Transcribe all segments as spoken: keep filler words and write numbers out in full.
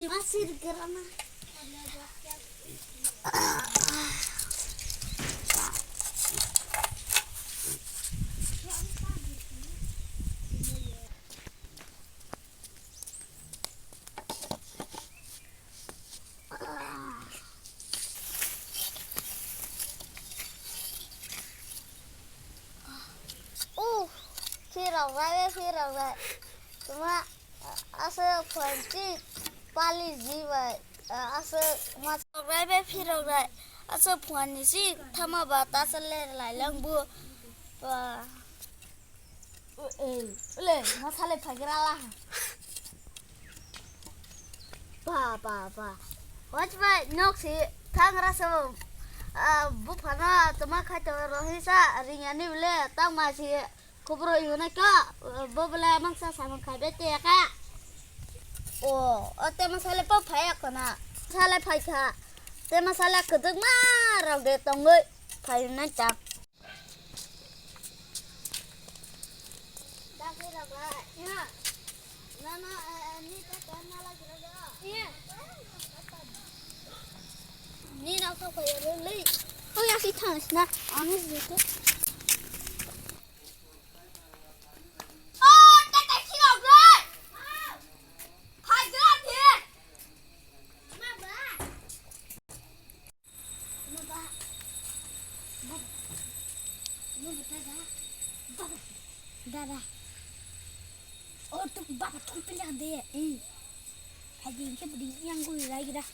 Masir gerana. Oh, phirok bai, phirok bai. Tuma, aswk phanti pali ji bai. Aswk ma phirok bai, phirok bai. Aswk phani si thama ba ta sa le lai lang bu. Ba. Ei, le, ma sa le phagira la. Ba, ba, ba. Watch bai, nok si thangra sa bo. Ah, bu phana tuma khai to rohi sa ring ani bile tang ma si. Khubro yunai ka, bo bele mangsa samung khai bete ka. O, o te masale pa phai akona. Sale phai kha. Te masale kwdwk ma rok de tongoi phai nai ta. Ni na ka ko ya le. O ya si thang sna. Ani je ko. Dada. Oh, tu baba tu pilihan de. Eh. Hadi ke budi yang gue lagi dah.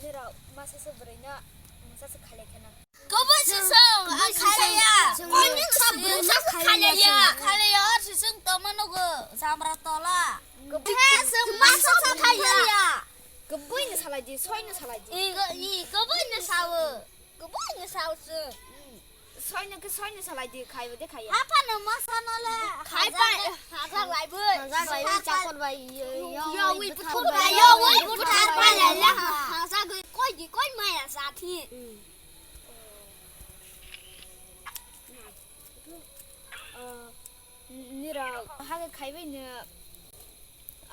Nirok masa se bwrwino mungsa se khalai kheno. Kwbwi se song, ang khalaiya. Kwbwi se song, khalaiya. Khalaiya, or se song tongma nugo, jamra tola. Kwbwi se song, masa se khalaiya. Kwbwi no salai di, soi no salai di. I, i, kwbwi no sao. Kwbwi no sao se. Soino khe soino salai di, khaibo de khaiya. Haphano masa no le. Khai pai. Hajar laibo. Hajar laibo, chakor bai, yo, yo, yo, wi buthar bai, yo, wi buthar bai, le, le, ha, hajar goi, koi di, koi maya sa thi. Nira, ha khe khaibai no.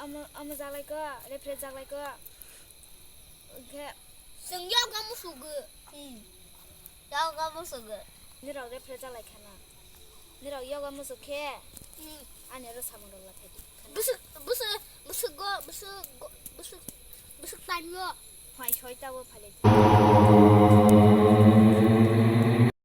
Amo, amo jalai ko, refresh jalai ko. Khe. Sing yo ga musugo. Yoga musugo. Nirok refresh jalai khana. Nirok yoga musuk khe. Hmm. Ani aro samung rok lathai di. Busuk, busuk, busuk go, busuk go, busuk, busuk time yo. Phai soita o phalai di.